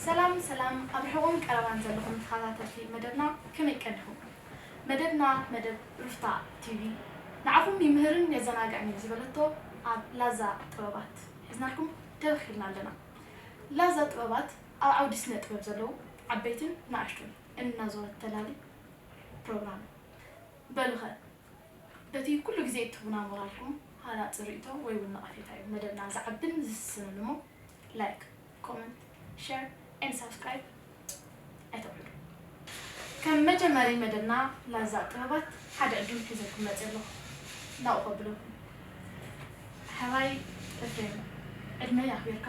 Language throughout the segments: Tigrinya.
ሰላም ሰላም፣ ኣብ ርሑቕን ቀረባን ዘለኹም ተኸታተልቲ መደብና፣ ከመይ ቀኒኹም? መደብና፣ መደብ ሩፍታ ቲቪ፣ ንዓኹም ይምህርን የዘናግዕን እዩ ዝበለቶ ኣብ ላዛ ጥበባት ሒዝናልኩም ተበኪልና ኣለና። ላዛ ጥበባት ኣብ ዓውዲ ስነ ጥበብ ዘለዉ ዓበይትን ንኣሽቱን እናዞረት ተላሊ ፕሮግራም። በሉኸ፣ በቲ ኩሉ ግዜ እትህቡና ሞራልኩም ሃናጺ ርእይቶ ወይ እውን ነቐፌታ እዩ መደብና ዝዓብን ዝስስንን እሞ፣ ላይክ፣ ኮመንት፣ ሸር ኤንድ ሳብስክራይብ ኣይተውዕሉ። ከም መጀመሪ መደብና ላዛ ጥበባት ሓደ ዕዱም ሒዘልኩም መጽእ ኣለኹ። ናብኡ ከብለኩም። ሕራይ ኤፍሬም፣ ዕድመይ ኣኽቢርካ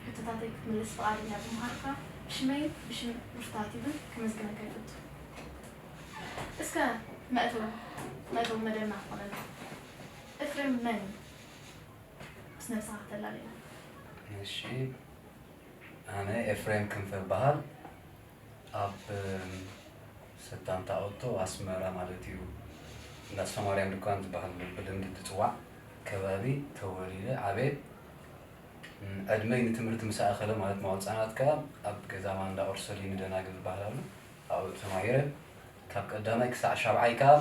ሕቶታተይ ክትምልስ ፍቓደኛ ብምዃንካ ብሽመይን ብሽም ሩፍታ ቲቪን ከመስግነካ ይፈቱ። እስከ መእተዊ መእተዊ መደብና ክኾነና ኤፍሬም መን እዩ? ምስ ነብስኻ ተላልየና። እሺ፣ ኣነ ኤፍሬም ክንፈ እበሃል። ኣብ ሰታንታ ኦቶ ኣስመራ ማለት እዩ፣ እንዳ ተስፋማርያም ድኳን ዝበሃል ብልምዲ ዝፅዋዕ ከባቢ ተወሊደ ዓብየ። ዕድመይ ንትምህርቲ ምስ ኣኸለ ማለት ማወፃናት ከኣ ኣብ ገዛ ማንዳ ኦርሶሊኒ ደናግል ዝበሃል ኣሎ፣ ኣብኡ ተማሂረ። ካብ ቀዳማይ ክሳዕ ሻብዓይ ከኣ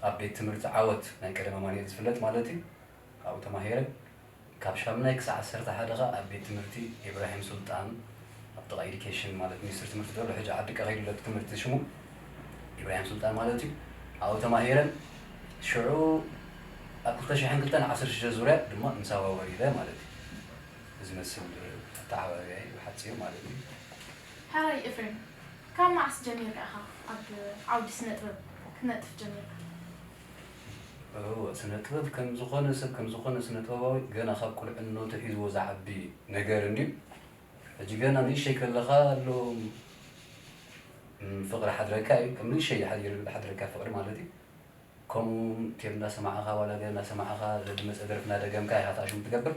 ኣብ ቤት ትምህርቲ ዓወት ናይ ቀደም ኣማኑኤል ዝፍለጥ ማለት እዩ፣ ኣብኡ ተማሂረ። ካብ ሻምናይ ክሳዕ ዓሰርተ ሓደ ከኣ ኣብ ቤት ትምህርቲ ኢብራሂም ሱልጣን ኣብ ጥቓ ኤዱኬሽን ማለት ሚኒስትሪ ትምህርቲ ዘሎ ሕጂ ዓዲ ቀኸይዱ ለቲ ትምህርቲ ሽሙ ኢብራሂም ሱልጣን ማለት እዩ፣ ኣብኡ ተማሂረ። ሽዑ ኣብ ክልተ ሽሕን ክልተን ዓሰርተ ሽዱሽተ ዙርያ ድማ ምሳዋ ወሪደ ማለት እዩ። ዝመስል ኣተዓባብያ እዩ ብሓፂሩ ማለት እዩ። ሕራይ ኤፍሬም፣ ካብ መዓስ ጀሚርካ ኢኻ ኣብ ዓውዲ ስነ ጥበብ ክትነጥፍ ጀሚርካ? እወ፣ ስነ ጥበብ ከም ዝኾነ ሰብ፣ ከም ዝኾነ ስነ ጥበባዊ ገና ካብ ቁልዕነቱ ሒዝዎ ዝዓቢ ነገር እንድዩ። ሕጂ ገና ንእሽተይ ከለኻ ኣሎ፣ ም፣ ፍቕሪ ሓድረካ እዩ፣ ከም ንእሽተይ ሓዲሩ ሓድረካ ፍቕሪ ማለት እዩ። ከምኡ ቴፕ እንዳሰማዕኻ ዋላ ገለ እንዳሰማዕኻ ዘድመፀ ደርፊ እንዳደገምካ ኢኻ ተኣሽሙ ትገብር።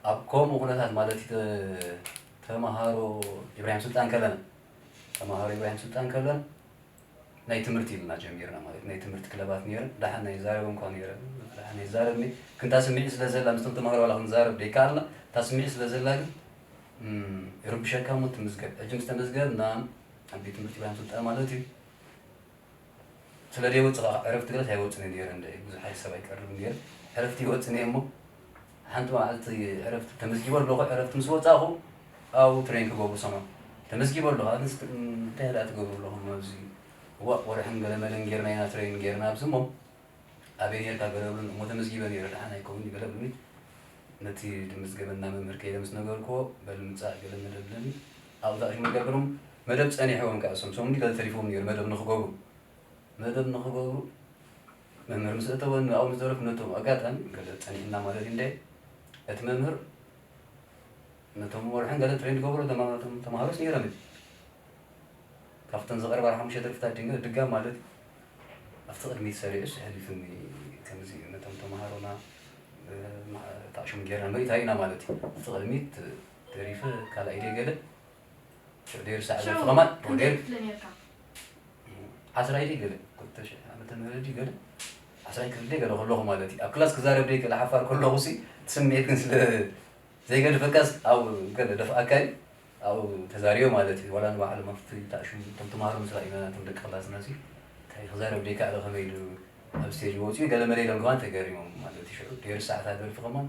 ኣብ ከምኡ ኩነታት ማለት እዩ፣ ተ-፣ ተምሃሮ ኢብራሂም ሱልጣን ከለና፣ ተምሃሮ ኢብራሂም ሱልጣን ከለና ናይ ትምህርቲ ኢልና ጀሚርና ማለት እዩ። ናይ ትምህርቲ ክለባት ነይረን። ደሓን ናይ ዛረብ እንኳ ነይረ፣ ደሓን ናይ ዛረብ ኒ-፣ ክንታ ስምዒት ስለ ዘላ ምስቶም ተምሃሮ ዋላ ክንዛረብ ደይከኣልና፣ እታ ስምዒት ስለ ዘላ ግን፣ እም፣ ይርብሸካ እሞ ትምዝገብ። ሕጂ ምስ ተመዝገብና ኣብ ቤት ትምህርቲ ኢብራሂም ሱልጣን ማለት እዩ። ስለ ደይወፅእ ከዓ ዕረፍቲ ገለ ኣይወፅን እየ ነይረ፣ እንደ ብዙሕ ሓይሊ ሰብ ኣይቀርብን ነይረ። ዕረፍቲ ይወፅን እየ እሞ፣ ሓንቲ መዓልቲ ዕረፍቲ ተመዝጊበ ኣለኹ። ዕረፍቲ ምስ ወፃእኹ፣ ኣብኡ ትሬን ክገብሩ ሰምዖም። "ተመዝጊበ ኣለኹ፣ ኣንስ እንታይ ደኣ ትገብሩ ኣለኹም ኣብዚ?" "እዋእ፣ ወርሕን ገለ መለን ጌርና ኢና ትሬን ጌርና ኣብዚ እሞ፣ ኣበይ ኔርካ?" ገለ ብሉኒ። "እሞ ተመዝጊበ ነይረ፣ ደሓን ኣይከውን?" ገለ ብሉኒ። ነቲ ዝምዝገበና መምህር ከይደ ምስ ነገርክዎ፣ "በል ምጻእ" ገለ መደብ ብለኒ። ኣብኡ ተኣሽሙ ገብሮም መደብ ጸኒሕዎም ከኣ፣ እሶም ሰሙን ገለ ተሪፎም ነይሩ መደብ ንኽገብሩ። መደብ ንኽገብሩ መምህር ምስ እተወኒ ኣብኡ ምስ ደረፍኩ ነቶም ኣጋጣሚ ገለ ጸኒሕና ማለት እዩ እንደ እቲ መምህር ነቶም ወርሕን ገለ ትሬን ዝገብሩ ተማ-፣ ተምሃሮስ ነይሮም እዩ። ካብተን ዝቐርባ ሓሙሽተ ደርፍታት ድንገ-፣ ድጋም ማለት እዩ። ኣብቲ ቅድሚት ሰሪዑስ ኣሕሊፉኒ ከምዚ ነቶም ተምሃሮና፣ እ፣ ማ-፣ ተኣሽሙ ጌርና መሪታ ኢና ማለት እዩ። ኣብቲ ቅድሚት ደሪፈ ካልኣይ ደይ ገለ ሽዑ ደይርሳዕ ሽዑ ዘርፊ ከማን ክንደይ ወደር ክፍሊ ነርካ? ዓስራይ ደይ ገለ፣ ክልተ ሽሕ ዓመተ ምህረት ድዩ ገለ፣ ዓስራይ ክፍሊ ደይ ገለ ከለኹ ማለት እዩ። ኣብ ክላስ ክዛረብ ደይ ገለ ሓፋር ከለኹ ሲ፣ እቲ ስምዒት ግን ስለ ዘይገድፈካስ ኣብ ገለ ደፍኣካ እዩ፣ ኣብኡ ተዛሪበ ማለት እዩ። ዋላ ንባዕሎም ኣብቲ ተኣሽሙ እቶም ተምሃሮ ምስ ረኣዩና፣ እቶም ደቂ ክላስና ሲ፣ እንታይ ክዛረብ ደይከኣለ ከመይ ኢሉ ኣብ ስቴጅ ወፂኡ ገለ መለ ኢሎም ከማን ተገሪሞም ማለት እዩ። ሽዑ ደይርሳዕ እታ ደርፊ ከማን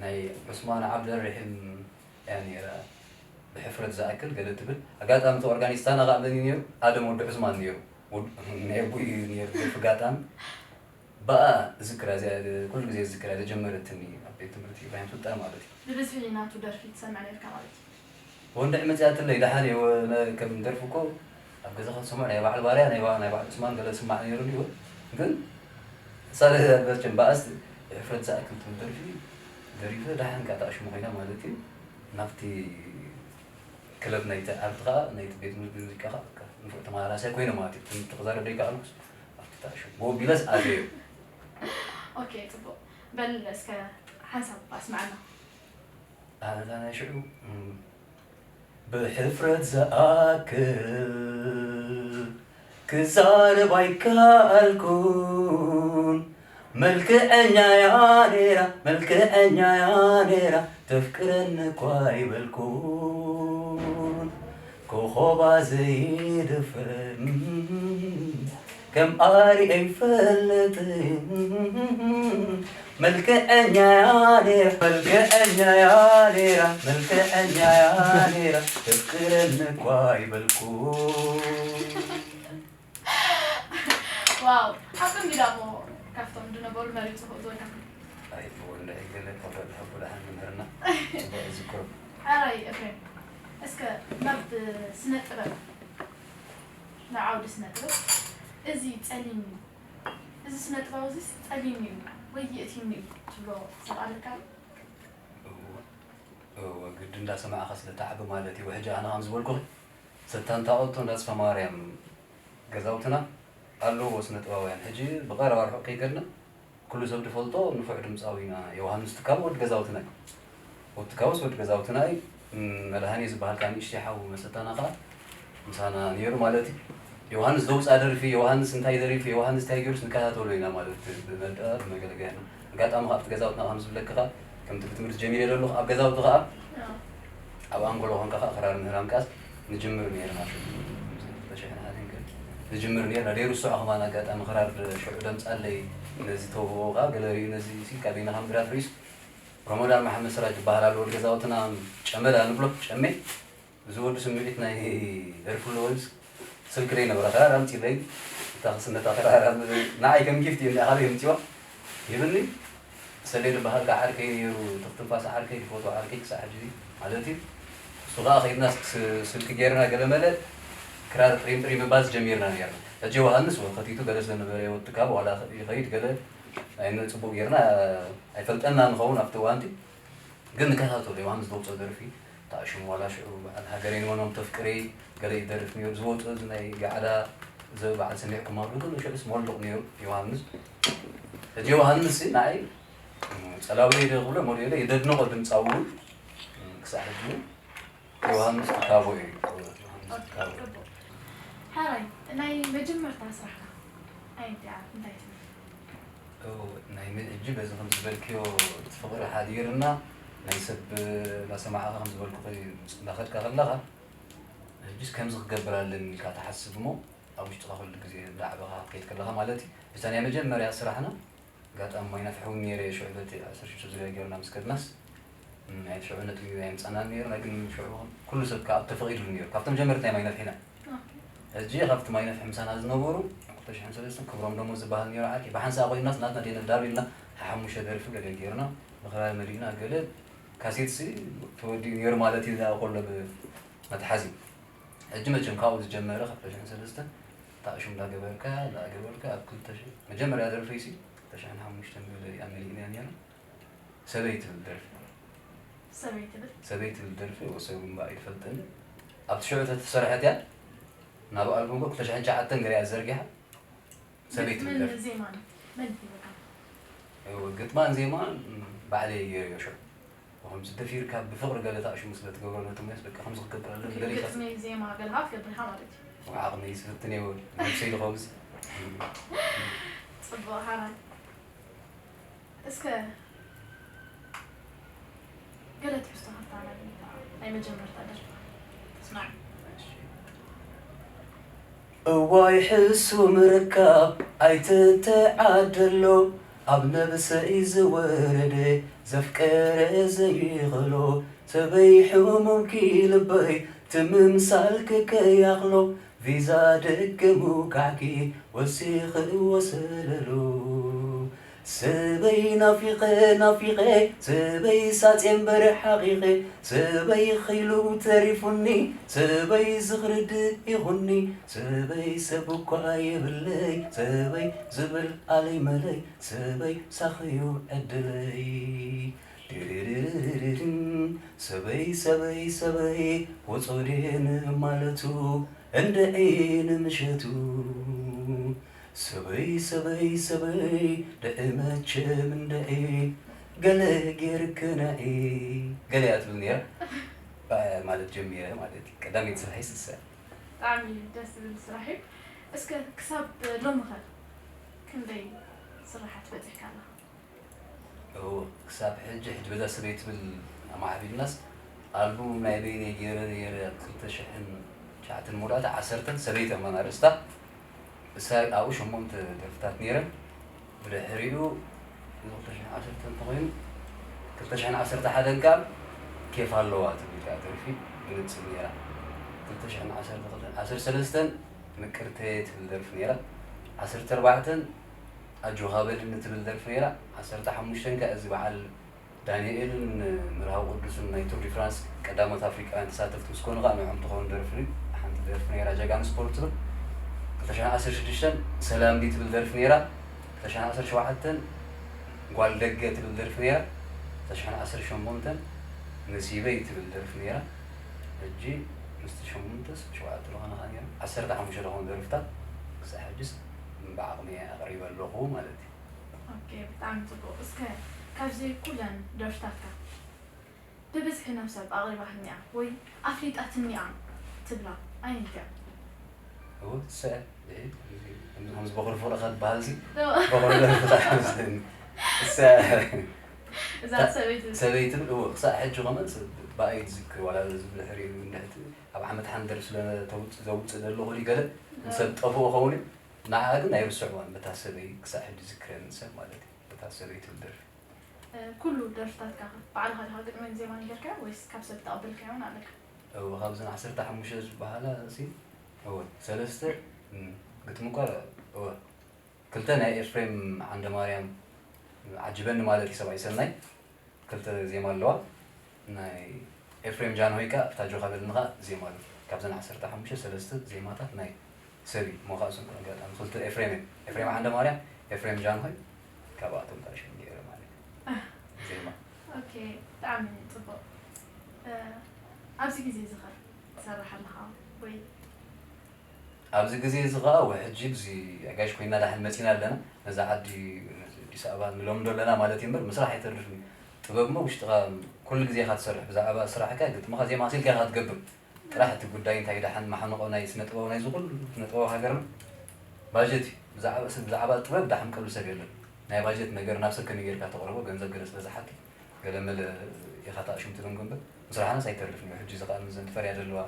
ናይ ዑስማን ዓብደልርሒም እያ ነይራ፣ ብሕፍረት ዝኣክል ገለ ትብል። ኣጋጣሚ እቲ ኦርጋኒስታና ከዓ መን እዩ ነይሩ? ኣደም ወዲ ዑስማን ነይሩ። ወድ-፣ ናይ ኣቦኡ እዩ ነይሩ ደርፊ ኣጋጣሚ። ብኣ እዝክራ እዚኣ፣ ኩሉ ግዜ እዝክራ እያ፣ ዘጀመረትኒ ኣብ ቤት ትምህርቲ ኢብራሂም ሱልጣን ማለት እዩ። ብብዝሒ ናቱ ደርፊ ትሰምዕ ነርካ ማለት እዩ? ወንድዕ መጺኣትለይ ደሓን እየ፣ ወ-፣ ነ-፣ ከም ደርፊ እኮ ኣብ ገዛኻ ትሰምዖ ናይ በዓል ባርያ፣ ናይ በዓ-፣ ናይ በዓል ዑስማን ገለ ዝስማዕ ነይሩ ድዩ? ግን ሳለ መቸም ብኣስ ሕፍረት ዝኣክል ትብል ደርፊ ደሪፈ ደሓን ከኣ ተኣሽሙ ኮይና ማለት እዩ። ናብቲ ክለብ ናይቲ ዓርዲ ከኣ ናይቲ ቤት ሙዚቃ ከኣ በቃ ንፉዕ ተመላላሳይ ኮይነ ማለት እዩ። ትምህርቲ ክዛረብ ደይከኣልኩስ ኣብቲ ተኣሽሙ። ብኡ ቢለስ ኣትየ። ኦኬ፣ ጽቡቕ። በል እስከ ሓንሳብ ኣስምዓና። ኣታ ናይ ሽዑ፣ እም፣ ብሕፍረት ዝኣክል ክዛረብ ኣይከኣልኩን፣ መልክዐኛ እያ ነይራ፣ መልክዐኛ እያ ነይራ፣ ተፍቅረኒ እኳ ኣይበልኩን። ኮኾባ ዘይደፍር፣ ከም ኣሪ ኣይፈልጥን። መልክዐኛ እያ ነይራ፣ መልክዐኛ እያ ነይራ፣ መልክዐኛ እያ ነይራ፣ ተፍቅረኒ እኳ ኣይበልኩን። ዋው ሓቅን ዲዳሞ ካብቶም ዝነበሩ መሪፁ ክእትወልካ ኣይትበሉ እንድዒ ገለ ከብረድ ሕቡ ደሓን ንምህርና። ፅቡቅ ይዝክሩ። ሓራይ ኤፍሬም እስከ ናብ ስነ ጥበብ ናብ ዓውዲ ስነ ጥበብ እዚ ፀሊም እዩ እዚ ስነ ጥበብ እዚ ፀሊም እዩ ወይ ይእቲኒ እዩ ትብሎ ሰብ ኣለካ እወ፣ እወ፣ ግዲ እንዳሰማዕኻ ስለ ትዓቢ ማለት እዩ። ሕጂ ኣነ ከም ዝበልኩኺ ሰታንታኦቶ እንዳስፋ ማርያም ገዛውትና ኣለዎ ስነ ጥበባውያን። ሕጂ ብቐረባ ርሑቕ ከይከድና ኩሉ ሰብ ዝፈልጦ ንፉዕ ድምፃዊና ዮሃንስ ትካቦ ወዲ ገዛውትና እዩ። ወዲ ትካቦስ ወዲ ገዛውትና እዩ። እም፣ መድሃኔ ዝበሃል ከዓ ንእሽተይ ሓው መሰታና ከዓ ምሳና ነይሩ ማለት እዩ። ዮሃንስ ዘውፅኣ ደርፊ፣ ዮሃንስ እንታይ ደሪፉ፣ ዮሃንስ እንታይ ገይሩስ ንከታተሎ ኢና ማለት ብመልጠ ብመገለገያና። ኣጋጣሚ ካብቲ ገዛውትና ከም ዝብለኪ ከዓ ከምቲ ብትምህርቲ ጀሚረ ዘለኹ ኣብ ገዛውቲ ከዓ ኣብ ኣንጎሎ ኮንካ ከዓ ክራር ምህራም ቃስ ንጅምር ነይርና። ሽዑ ንጅምር ነይርና። ደይሩ ስዖ ከማን ኣጋጣሚ ክራር ሽዑ ደምፃለይ ነዚ ተውህቦ ከዓ ገለ ርእዩ ነዚ ሲ ካበይና ከም ግራት ርእዩስ ረመዳን መሓመድ ስራጅ ይበሃል ኣሎ። ወዲ ገዛውትና ጨመዳ ንብሎ ጨሜ እዚ ወዲ ስምዒት ናይ ደርፊ ኣለዎ ኢሉስ ስልኪ ደይ ነበረ ክራር ኣምፂለይ እታ ክስነታ ክራር ኣብ ንዓይ ከም ጊፍት እዩ እንዳ ካበይ የምፅዋ ይብኒ። ሰሌ ዝበሃል ከዓ ዓርከይ ነይሩ ትኽትንፋስ ዓርከይ ዝፈትዎ ዓርከይ ክሳዕ ሕጂ ማለት እዩ። እሱ ከዓ ከይድና ስ- ስልኪ ገይርና ገለ መለ ክራር ጥሪም ጥሪም ምባል ጀሚርና ነርና። ሕጂ ዮሃንስ ወ- ከቲቱ ገለ ስለነበረ ወጥካ ዋላ ይኸይድ ገለ ኣይነ ፅቡቅ ገይርና ኣይፈልጠና ንኸውን ኣብቲ እዋንቲ ግን ንከታተሎ ዮሃንስ ዘውፅኦ ደርፊ ተኣሽሙ ዋላ ሽዑ በዓል ሃገረይ ንመኖም ተፍቅረይ ገለ ይደርፍ ነይሩ ዝወፅኦ እዚ ናይ ገዓዳ እዚ በዓል ሰሚዕኩም ኣብ ገለ ሽዑስ ሞልቕ ነይሩ ዮሃንስ። ሕጂ ዮሃንስ ንዓይ ፀላውለይ ዶ ክብሎ ሞዴለ የደድንቖ ድምፃዊ እውን ክሳዕ ሕጂ እውን ዮሃንስ ትካቦ እዩ። ዮሃንስ ትካቦ። ሓራይ ናይ መጀመርታ ስራሕካ ኣየንቲኣ እንታይ ትብል እው፣ ናይ ምን እጂ በዚ ከም ዝበልክዮ እቲ ፍቕሪ ሓዲርና ናይ ሰብ እናሰማዕኻ ከም ዝበልኩ እንዳኸድካ ከለኻ ሕጂስ ከምዚ ክገብር ኣለኒ ኢልካ ትሓስብ እሞ ኣብ ውሽጥኻ ኩሉ ግዜ እንዳዓበኻ ክትከይድ ከለኻ ማለት እዩ። ብታ ናይ መጀመርያ ስራሕና ኣጋጣሚ ማይ ናፍሒ እውን ነይረ ሽዑ በቲ ዓሰርተ ሽዱሽተ ዙርያ ገይርና ምስ ከድናስ ናይ ሽዑ ነጥቢ ኣይምፃናን ነይርና ግን ሽዑ ኩሉ ሰብ ከዓ ተፈቒድሉ ነይሩ ካብቶም ጀመርቲ ናይ ማይ ናፍሒና ሕጂ ካብቲ ማይ ነፍሒ ምሳና ዝነበሩ ክልተ ሽሕን ሰለስተን ክብሮም ደሞ ዝበሃል ነይሩ ዓርኪ ብሓንሳእ ኮይናስ ናትና ደይ ነዳሉ ኢልና ሓሙሽተ ደርፊ ገለ ገይርና ብክራር መሊእና ገለ ካሴትሲ ተወዲኡ ነይሩ ማለት እዩ ዝኣ ከሎ ብመትሓዚ ሕጂ መቸም ካብኡ ዝጀመረ ክልተ ሽሕን ሰለስተን ታእሹም እንዳገበርካ እንዳገበርካ ኣብ ክልተ ሽሕ መጀመርያ ደርፊ ሲ ክልተ ሽሕን ሓሙሽተን ገለ እያ መሊእና ነይርና ሰበይ ትብል ደርፊ ሰበይ ትብል ሰበይ ትብል ደርፊ ወሰብ እምባ ኣይትፈልጠኒ ኣብቲ ሽዑ ተተሰርሐት እያ ናብ ኣልቡም ክልተ ሽሕን ትሽዓተን ገለ እያ ዘርጊሓ ሰበይ ትብል ምን ደርፊ ዜማ ነው ምን ይበቃል ግጥማን ዜማን ባዕለይ ገይረዮ ሽዑ ከምዚ ደፊርካ ብፍቕሪ ገለ ታእሽሙ ስለ ትገብሮ ነቲ ሙያስ በቃ ከምዚ ክገብር ኣለኒ ገለ ኢልካ ግጥሚ ዜማ ገለኻ ትገብርካ ማለት እዩ ዓቕመይ ስፍትን የብሉ ነብሰይ ዝኸምዚ ፅቡቕ ሓራይ እስከ ገለ ትሕዝቶ ሃብታና ናይ መጀመርታ ደርፊ ስማዕ እዋይ ሕሱም ርካብ ኣይትተዓደሎ ኣብ ነብሰይ ዝወረደ ዘፍቀረ ዘይኽእሎ ሰበይ ሕሙምኪ ልበይ ትምምሳል ክከያኽሎ ቪዛ ደገሙ ካዕኪ ወሲኽዎ ሰለሎ ሰበይ ናፊቐ ናፊቐ ሰበይ ሳጼ እምበር ሓቒቐ ሰበይ ኺሉ ተሪፉኒ ሰበይ ዝኽርድ ይኹኒ ሰበይ ሰብ እኳ የብለይ ሰበይ ዝብል ኣለይ መለይ ሰበይ ሳኽዩ ዕድለይ ድርርርርርን ሰበይ ሰበይ ሰበይ ወጾዴን ማለቱ እንድዒ ንምሸቱ ሰበይ ሰበይ ሰበይ ድዒ መቸም እንድዒ ገለ ጌርክ ንዒ ገለ እያ ትብል ነይራ ማለት ጀሚረ ማለት እዩ ቀዳመይቲ ስርሐይ ስሰ ብጣዕሚ ደስ ዝብል ስራሕ እዩ እስከ ክሳብ ሎሚ ኸ ክንደይ ስራሓት በፂሕካ ኣለኻ? እዎ፣ ክሳብ ሕጂ ሕጂ በዛ ሰበይ ትብል ኣማዕቢልናስ ኣልቡም ናይ በይነይ ገይረ ነይረ። ክልተ ሽሕን ትሽዓተን መውዳእታ ዓሰርተን ሰበይቲ እማ ኣርእስታ እሳ ኣብኡ ሸሞንተ ደርፍታት ነይረን። ብድሕሪኡ ክልተ ሽሕን ዓሰርተን እንተኾይኑ ክልተ ሽሕን ዓሰርተ ሓደን ከዓ ኬፍ ኣለዋ ትብል እያ ደርፊ ብንፅል ነይራ። ክልተ ሽሕን ዓሰርተ ክልተን ዓሰርተ ሰለስተን ምቅርተየ ትብል ደርፊ ነይራ። ዓሰርተ ኣርባዕተን ኣጆኻ በልኒ ትብል ደርፊ ነይራ። ዓሰርተ ሓሙሽተን ከ እዚ በዓል ዳንኤልን መርሃዊ ቅዱስን ናይ ቱር ዲ ፍራንስ ቀዳሞት ኣፍሪቃውያን ተሳተፍቲ ምስ ኮኑ ከኣ ንዕኦም ትኸውን ደርፊ ሓንቲ ደርፊ ነይራ ጀጋኑ ስፖርት ትብል። ክልተ ሽሕን ዓሰርተ ሽዱሽተን ሰላምዲ ትብል ደርፊ ነይራ። ክልተ ሽሕን ዓሰርተ ሸውዓተን ጓል ደገ ትብል ደርፊ ነይራ። ክልተ ሽሕን ዓሰርተ ሸሞንተን ነሲበይ ትብል ደርፊ ነይራ። ሕጂ ምስቲ ሸሞንተ ሸውዓተ ዝኾነ ከኣ ነይራ ዓሰርተ ሓሙሽተ ዝኾኑ ደርፍታት ክሳብ ሕጅስ ብዓቕሚ ኣቕሪበ ኣለኹ ማለት እዩ። ኦኬ፣ ብጣዕሚ ፅቡቕ። እስከ ካብዚ ኩለን ደርፍታትካ ብብዝሒ ናብ ሰብ ኣቕሪባትኒ እያ ወይ ኣፍሊጣትኒ እያ ትብላ ኣየነይቲ እያ? እወ፣ ሰ-፣ እ፣ ከምዚ በኹሪ ፍቕርኻ ዝበሃል ሲ፣ በኹሪ ደርፍኻ ይመስለኒ። ሰ-፣ እዛ ሰበይቲ ሰበይትን፣ እወ፣ ክሳዕ ሕጂ ከማን ስ-፣ ብኣይ ዝዝክር፣ ዋላ እዚ ብድሕሪኡ እንድሕቲ ኣብ ዓመት ሓንደር ስለ ተውፅ-፣ ዘውፅእ ዘለኹ ድዩ ገለ፣ ንሰብ ጠፍኦ ኸውን እዩ። ንዓኣ ግን ኣይርስዕዋን፣ በታ ሰበይ ክሳዕ ሕጂ ዝዝክረኒ ሰብ ማለት እዩ። በታ ሰበይ ትብል ደርፊ። እ፣ ኩሉ ደርፍታትካ ኸ ባዕልኻ ዲኻ ግጥምን ዜማን ጌርካዮ ወይስ ካብ ሰብ ተቐበልካዮ እውን ኣለካ? እወ፣ ካብዘን ዓሰርተ ሓሙሽተ ዝበሃላ ሲ፣ እወ፣ ሰለስተ፣ እም፣ ግጥሚ እኳ፣ እወ፣ ክልተ ናይ ኤፍሬም ዓንደማርያም ዓጅበኒ ማለት እዩ፣ ሰብኣይ ሰናይ፣ ክልተ ዜማ ኣለዋ። ናይ ኤፍሬም ጃንሆይ ከኣ እታ ጆኻ በልኒ ከኣ ዜማ ኣሎ። ካብዘን ዓሰርተ ሓሙሽተ ሰለስተ ዜማታት ናይ ሰብ እዩ። እሞ ከኣ እዞም ኣጋጣሚ ክልተ ኤፍሬም እዮም። ኤፍሬም ዓንደማርያም፣ ኤፍሬም ጃንሆይ፣ ካብኣቶም ተረሽም ገይረ ማለት እዩ። ዜማ። ኦኬ፣ ብጣዕሚ ጽቡቕ። እ፣ ኣብዚ ግዜ እዚ ኸ ትሰርሕ ኣለኻ ወይ? ኣብዚ ግዜ እዚ ኸኣ፣ ወ-፣ ሕጂ ብዚ ኣጋይሽ ኮይና ዳሕን መጺና ኣለና። ነዛ ዓዲ፣ ነዚ ኣዲስ ኣበባ ንለምዶ ኣለና ማለት እዩ እምበር፣ ምስራሕ ኣይተርፍን እዩ። ጥበብ እሞ ውሽጥኻ ኩሉ ግዜ ኢኻ ትሰርሕ። ብዛዕባ ስራሕካ፣ ግጥምኻ፣ ዜማኻ ኢልካ ኢኻ ትገብር። ጥራሕ እቲ ጉዳይ እንታይ ዳሕን መሓንቆ ናይ ስነ ጥበብ፣ ናይዚ ኩሉ ስነ ጥበብ ሃገርና ባጀት እዩ። ብዛዕባ፣ ብዛዕባ ጥበብ ዳሕን ቀብሊ ሰብ የለን። ናይ ባጀት ነገር ናብ ሰብ ከመይ ጌርካ ተቕርቦ፣ ገንዘብ ገለ ስለ ዝሓትት፣ ገለመለ ኢኻ ተኣሽም ትደንጎ እምበር፣ ምስራሕናስ ኣይተርፍን እዩ። ሕጂ እዚ ከኣ እዘን ትፈርያ ዘለዋ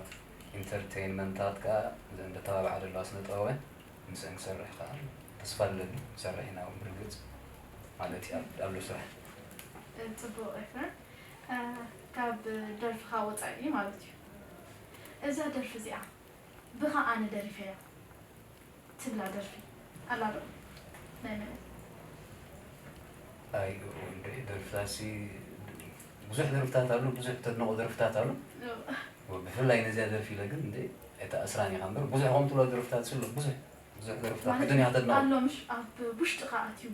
ኢንተርቴይንመንታት ከኣ፣ እዘን ዘተባብዓ ዘለዋ ስነ ጥበባውያን፣ ምስአን ክሰርሕ ከኣ ተስፋ ኣለኒ። ንሰርሕ ኢና እውን ብርግጽ ማለት እዩ፣ ኣብ፣ ኣብ ስራሕ። ጽቡቕ ኤፍሬም፣ እ፣ ካብ ደርፍኻ ወጻኢ ማለት እዩ። እዛ ደርፊ እዚኣ ብኻ ኣነ ደሪፈያ ትብላ ደርፊ ኣላ ዶ? ናይ መን እያ? ኣይ፣ እንደ ደርፍታሲ ብዙሕ ደርፍታት ኣሎ፣ ብዙሕ ተድንቆ ደርፍታት ኣሎ። ኦ። ብፍላይ ነዚኣ ደርፊ ኢለ ግን እንደ ኣይተኣስራን ኢኻ እምበር፣ ብዙሕ ከምኡ ትብሎ ደርፍታት ስለ ብዙሕ፣ ብዙሕ ደርፍታት ማለት ክድን ኢኻ ተድንቆ። ኣሎ፣ ምሽ ኣብ ውሽጥኻ ኣትዩ፣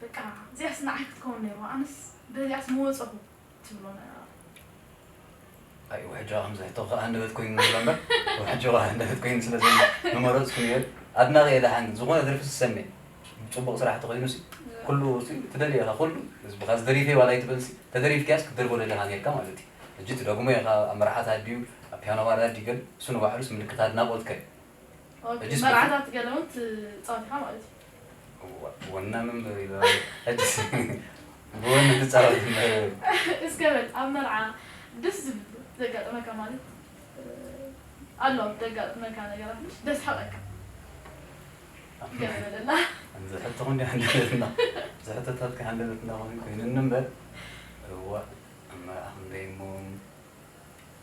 በቃ፣ እዚኣስ ንዓይ ክትከውን ነይርዋ፣ ኣነስ በዚኣስ ምወጸኹ ትብሎ ነገር ኣሎ? ኣይ፣ ውሕጃ ከምዚ ሕቶ ከኣ ሃንደበት ኮይኑ ንብሎ እምበር፣ ውሕጃ ከኣ ሃንደበት ኮይኑ ስለ ዘሎ ምመረጽኩ ነይሩ። ኣድናቒ እየ ደሓን፣ ዝኾነ ደርፊ ዝሰምዕ፣ ጽቡቕ ስራሕ ተኾይኑሲ፣ ኩሉ ሲ፣ ትደልዮ ኢኻ፣ ኩሉ ህዝብኻ ዝደሪፈ ዋላ ኣይትበልሲ፣ ተደሪፍካያስ ክትደርፎ ደሊኻ ነይርካ ማለት እዩ። ሕጂ ትደግሞ ኢኻ፣ ኣብ መርዓታት ድዩ፣ ኣብ ፒያኖ ባራት ድዩ፣ ግን እሱ ንባዕሉስ ምልክት ኣድናቖትካ እዩ። ኦኬ፣ ሕጂስ መርዓታት ገለ እውን ትጻወት ኢኻ ማለት እዩ። እዋ፣ ወና መንበሪ ይበሃል። ሕጂስ ብወኒ ትጻወት እምበር። እስከ በል፣ ኣብ መርዓ ደስ ዝብል ዘጋጠመካ ማለት፣ እ፣ ኣሎ ዘጋጠመካ ነገራት፣ ምሽ ደስ ሓቐካ? ገለ በለና። እዚ ሕቶ ኹን ሃንደበትና፣ እዚ ሕቶታት ከ ሃንደበትና ኾይኑ ኮይኑ እምበር፣ እዋ፣ ኣብ መርዓ ክንደይ እሞ፣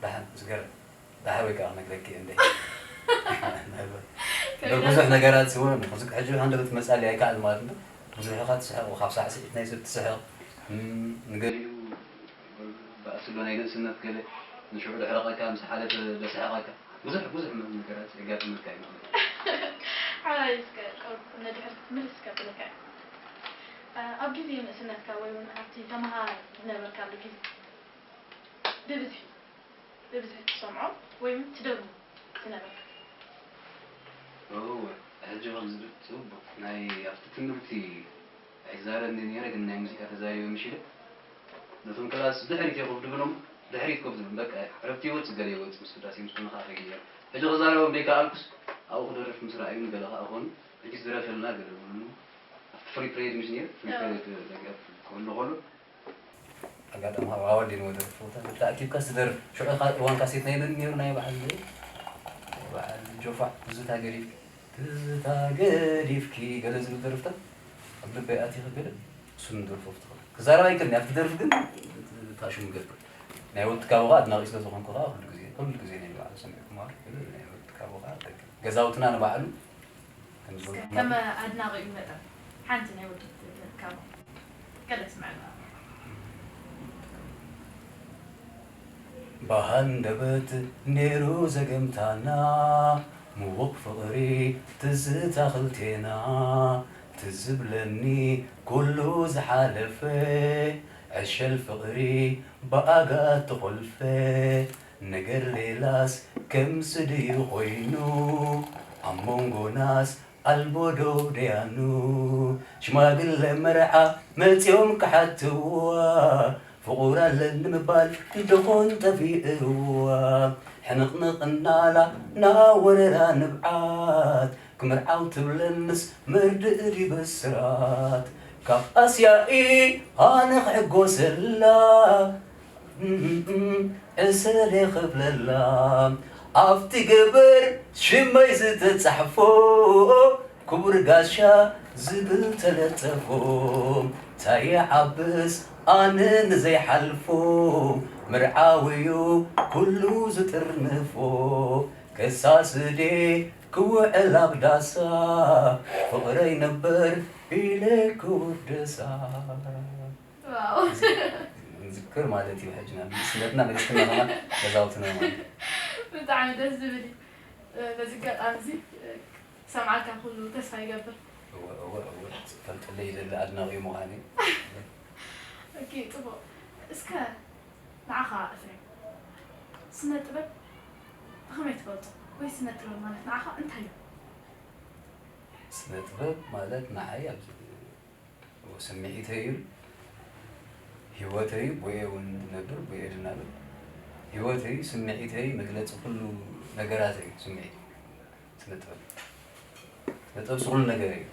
ደሓን፣ ዝገርም። ዳሕር ወይ ከዓ ክነግረኪ እየ እንደ ብዙሕ ነገራት እውን ሕዚ ሕጂ ሓንደበት መፃሊ ኣይከኣል ማለት እንዶ ብዙሕ ኢኻ ትስሕቕ፣ ካብ ሳዕስዒት ናይ ሰብ ትስሕቕ። እም፣ ንገሊኡ ባእሲ ኣሎ ናይ ንእስነት ገለ ንሽዑ ደሕረቐካ፣ ምስ ሓለፈ ደስሕቐካ፣ ብዙሕ ብዙሕ ነገራት የጋጥመካ እዩ ማለት እዩ። ሓራይ እስከ ቆርብ ነድሕር ክትምልስ ከብለካ እየ። ኣብ ግዜ ንእስነትካ ወይ እውን ኣብቲ ተመሃራይ ዝነበርካሉ ግዜ ብብዝሒ ብብዝሒ ትሰምዖ ወይ እውን ትደግሞ ዝነበርካ? እወ፣ ሕጂ ከምዚ ጽቡቕ ናይ ኣብቲ ትምህርቲ ኣይዛረብን ነይረ፣ ግን ናይ ሙዚቃ ተዛሪበ ምሽ ኢለ ነቶም ክላስ ድሕሪት ኮፍ ድብሎም፣ ድሕሪት ኮፍ ድብሎም፣ በቃ ዕረፍቲ ይወጽእ ገለ ይወጽእ ምስ ውዳሴ ምስ ኮነ ከኣ ከይድ ነይረ። ሕጂ ክዛረቦም ደይከኣልኩስ ኣብኡ ክደርፍ ምስ ረኣዩኒ ገለ ከኣ ኮኑ፣ ሕጂ ዝደረፈልና ገለ ይብሉኒ። ኣብቲ ፍሪ ፕሬድ ምስ ነይሩ ፍሪ ፕሬድ ክህሉ ከሎ ኣጋጣሚ ካብ ኣዋልድ ንወደር ፎታ ተኣኪብካ ስደር ሽዑ እዋን ካሴት ናይ መን ነይሩ ናይ በዓል ናይ በዓል ጆፋ ትዝታ ገዲፍኪ ትዝታ ገዲፍኪ ገለ ዝብል ደርፍታት ኣብ ልበይ ኣትዩ ክገለ እሱን ደርፎ ፍትኽእል ክዛረብ ኣይክእልን ኣብቲ ደርፍ ግን ታሽሙ ገብር ናይ ወትካ ብኻ ኣድናቂ ስለ ዝኾንኩ ከዓ ኩሉ ግዜ ኩሉ ግዜ ናይ በዓል ሰሚዕኩ ማለት ናይ ወትካ ብኻ ገዛውትና ንባዕሉ ከም ኣድናቂኡ መጠን ሓንቲ ናይ ወዲ ካብ ገለ ስምዐና። ብሃንደበት ነይሩ ዘገምታና ምዉቕ ፍቕሪ ትዝታ ክልቴና ትዝብለኒ ኩሉ ዝሓለፈ ዕሸል ፍቕሪ ብኣጋ ተኾልፈ ነገር ሌላስ ከም ስድዩ ኮይኑ ኣብ መንጎናስ ኣልቦ ዶ ደያኑ ሽማግለ መርዓ መጺኦም ክሓትዋ ፍቑር ኣለኒ ምባል ድኾን ጠፊእዋ ሕንቕንቕ እናላ ናወረራ ንብዓት ክምርዓው ትብለንስ መርድእ ድዩ ብስራት ካብ ኣስያኢ ኣነ ክሕጎሰላ ዕሰለ ክብለላ ኣብቲ ገበር ሽመይ ዝተጻሕፎ ክቡር ጋሻ ዝብል ተለጠፎ ታየ ዓብስ ኣነ ንዘይሓልፎ ምርዓውዩ ኩሉ ዝጥርንፎ ከሳስዴ ክውዕል ኣብ ዳሳ ፍቕረይ ነበር ኢለ ክውደሳ ዋው ንዝክር ማለት እዩ ሕጂ ናብ ንእስነትና ንግስትና ከማን ገዛውትና ማለት እዩ። ብጣዕሚ ደስ ዝብል እዩ በዚ ኣጋጣሚ እዚ ሰምዓካ ኩሉ ተስፋ ይገብር እወ እወ እወ ፈልጥለይ ዘለ ኣድናቂ ምዃነይ ኦኬ ጽቡቅ እስከ ንዓኻ እፍሬም ስነ ጥበብ ብኸመይ ትፈልጦ ወይ ስነ ጥበብ ማለት ንዓኻ እንታይ እዩ ስነ ጥበብ ማለት ንዓይ ኣብ ስምዒተይ እዩ ህይወተይ ቦየ እውን ነብር ቦየ ድናብር ህይወተይ ስምዒተይ መግለፂ ኩሉ ነገራት እዩ ስምዒት ስነ ጥበብ ስነ ጥበብ ስኩሉ ነገር እዩ